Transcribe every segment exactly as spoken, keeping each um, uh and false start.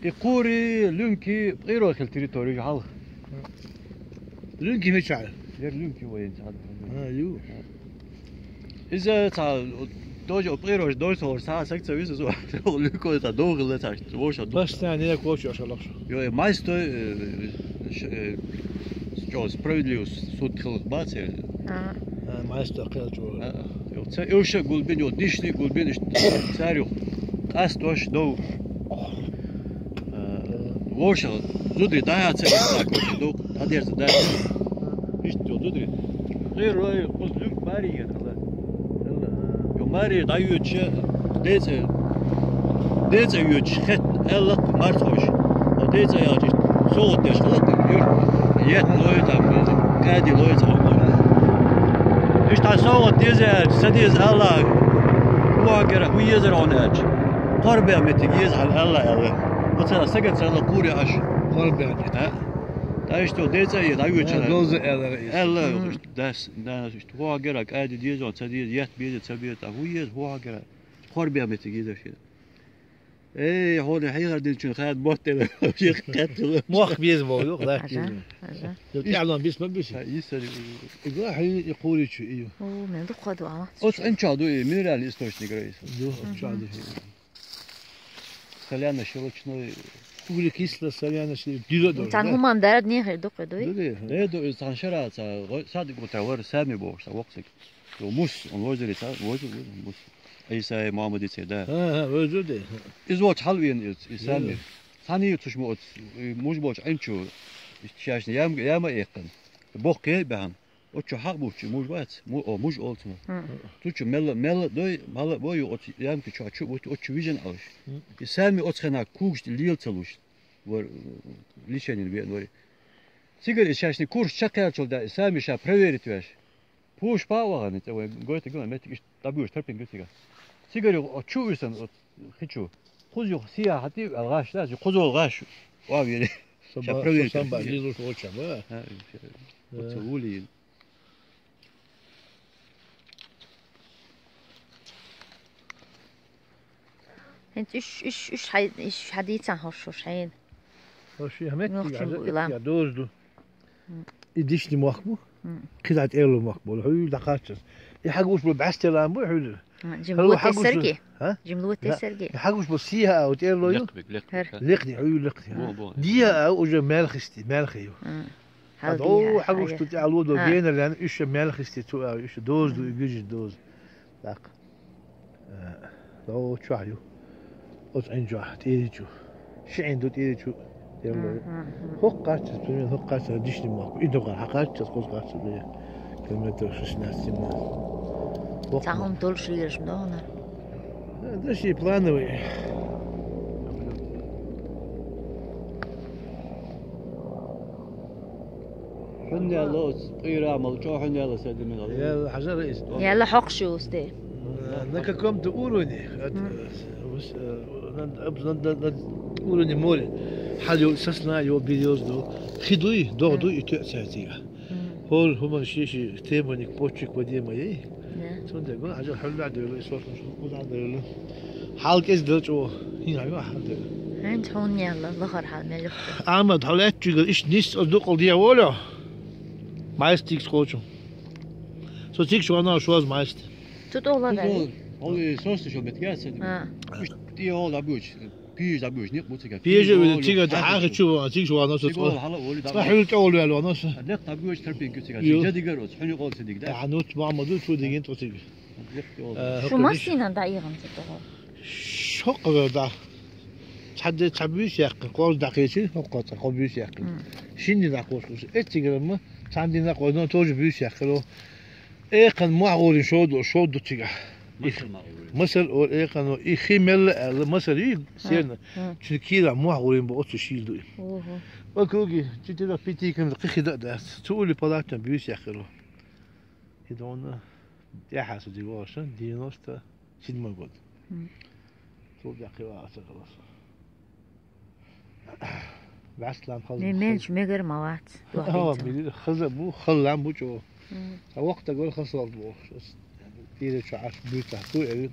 И Кури, Люнки, Пӏирой хила территория хьал. Люнки мича? Яр Люнки вайн цад. А, ю. Иза ца тоже Пӏирой дой сор са сакца виза зо. Люнко ца догла ца вошал. Постоянно я кочу ашалаш. Йо, э, майстой, э, ш-, э, чё, справедливость, суд хилх бац, э. А. А, майстой кел чё. А, йо, ца, э, уша гулбин, йо, дишни гулбин, иш-, царю. Къаст ваш дов. Э, вошал, зудри, да, ца, ца, дов, та дерза, да. Ишт, йо, зудри. Гэр рой, къуз люк бари, я, кала. Йо, мари, да, юча, деца, деца юча, хет, эллак, марцош. О, деца, я, чиш, соот, деш, хала, юр, ет, лой, там, кади, лой, там. Ишта соот, дезе, садиз, Алла, хуагера, хуезер, он, эч. Корбе, метигез, Алла, Алла. Оце, сага, цела, кури, аш. Корбе. А? Та ишта, деца, я, да, юча. Э, долза, Алла, Алла, Мгм. Дас, да, хуагера, кади, дезон, садиз, ет, безе, сабиз, та, хуез, хуагера. Хорбе, метигез, аш. Эй, хьона хьехар динчун хад боттел, ших каттел. Мох беза бо, юх, да, Ажа, киз. Ажа. Ё, тяно бис ма бис. Ха, исари. Игла хьи и куричу, и. О, мен духаду ала. Оц анча ду и минеральный источник райс. Ё, анча ду. Соляно-щелочной. Углекисло, соляно-щелочной. Дира дор. Тан хуман дарад не хер духе дуй. Ду де. Э, ду, тан шара, са, сад гутавар, сами бо, са воксик. Ё, мус, он возери, са, возери, мус. Исай Мамадице, да. Ага, өзю де. Из вот хьал вен из, из сами. Сани цуш мо от, муж боч анчу. Шашни ям, яма эккан. Бохке бахан. Очу хак буч, муж вац, му-, о, муж олцма. Тучу мелла, мелла дой, мала бой, от ямки чу, чу, от, очу вижен алш. И сами от хана кугшт лил цалуш. Вор, лишенин вен вор. Сигари шашни курс чакал чул да, сами ша проверить веш. Пуш па ваган, это вой, гойта гуна, метик иш табуш тарпин гутига. Сигари о чу исан, о хичу. Куз ю сия хати алгаш да, куз алгаш. Ва вери. Ша проверить. Сам ба, дизу шо ча, ба. Ха, вот улин. Хинт иш, иш, иш хай, иш хадийцан хош, хош хайн. Хош, я мет, Нохчим я, бу илам. Я дозду. И дишни мах бу. Кидат эрлу мах бу. Ху да качас. И хагуш бу бастелан бу, ху. Жимлу тесерги. Ха? Жимлу тесерги. Хагуш бу сия, а, вот эрлу ю. Лек бек, лек бек, Хер. Ха. Лекни, ху лекни. Бу, бу. Дия, а, уже мелхисти, мелхи ю. Хал Адо дия, хагуш ая. Тут алу до Ха. Генерлен, уш мелхисти ту, а, уш дозду, и гижи доз. Так. Э, доо чу аю. Оц эн чу, тири чу. Ши эн ду тири чу. Тем более. Хок качча, примерно, хок качча, дишни мак. И догар, хак качча, хок качча, бе. Километр шестнадцать семнадцать. Хок Сахун мак. Тол шиеш, да, она? Э, да, ши плановый. Хьуннела оц Ӏуйра мал чӀо хьуннела седимигал. Я хьажар ис. Яла хьокъ шу усте. Э, на каком-то уровне, от, э, выс-, э, на, на, на, на уровне моря. Хьал ё сосна, ё берёза ду. Хи дуй, дог дуй, и тё цятига. Хор хуман шиши, теманик, почек, подема ей. Цунде гон, хьажар хьулла дёла, и сосна шу куда дёла. Хьал кез дёла чӀо. Хин хьал дёла. Хин хьуннела, лахар хьал мелюхте. Ахмад, хьалаьччугал иш нис оз дукъал дия волю? Майстикс кочу. Со цикш вана шоз майст. Тут огла Тут дари? Ол, ол и состы шо бетгяса. А. Иш ти ол абуч, пиж абуч, ник муцика. Пиж Пиж ол цига ю, да хахи хахи чу, цикш вана со. Цикол хала оли да. Та хил тол вел вана со. Лек абуч терпин ку цига. Ю. Жадигар оц, хьуни ол сидик да. А, ну, мама, ду чу деген то цикш. Лек ол. Э, Шу хоккоди. Масина да игъам цитого. Шо къагар да. Цхьа де цхьа буьйса яьккхина, кхоз дакъийчи, хӀокхо цхьа кхо буьйса яьккхина. Мм. Шинди дакъослуш, эцигара ма, цхьан дина кхоз, но тоже буьйса яьккхина. Экхан мохь гӀурин шо ду, шо ду цига. Масар мохь гӀурин. Масар ор экхан, и хи мелла аьлла, масар и серна. Мм. Чуьнкира мохь гӀурин ба оцу шийла ду. Ого. Округи, четыре-пяти км кхихи да дац. Цу ули палатна буьйса яьккхина. И дона тӀехьа су дигоша, девяносто седьмой год. Мм. Цул даккхи ваца халас. Васлам халас. Не, менш мегар ма вац. Ава, мегар хаза бу, халлам бу чо. Мм. А вахта гор хасвал бу. Тире чу аш буьта ту эви.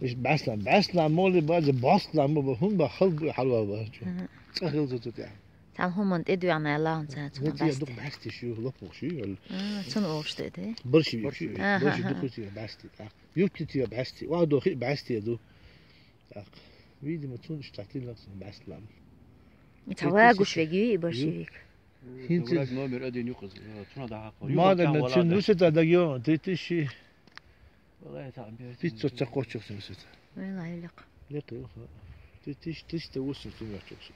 Иш баслан, баслан моли бази, баслан баба, хун ба хал бу халва ба. Мгм. Цахил зо тутя. Цан хуман тӀедуяна ялан цан цан Зотия баст. Дух басти шу лопу шу. Цун оштеде. Барши бикши. Аха, Барши аха. Духу тия басти. Так. Юкти тия басти. Ва дохи басти ду. Так. Видимо, цун штатин лакс баслан. Цавагуш веги и большевик. Хинци. Номер один юкъыз. Цуна да хакъ. Мада на цун нусета дагио. Тетиши. Валай там бир. Пиццо цакочук сенсет. Вела илик. Леки. Тетиш триста восемьдесят цун ячоксу.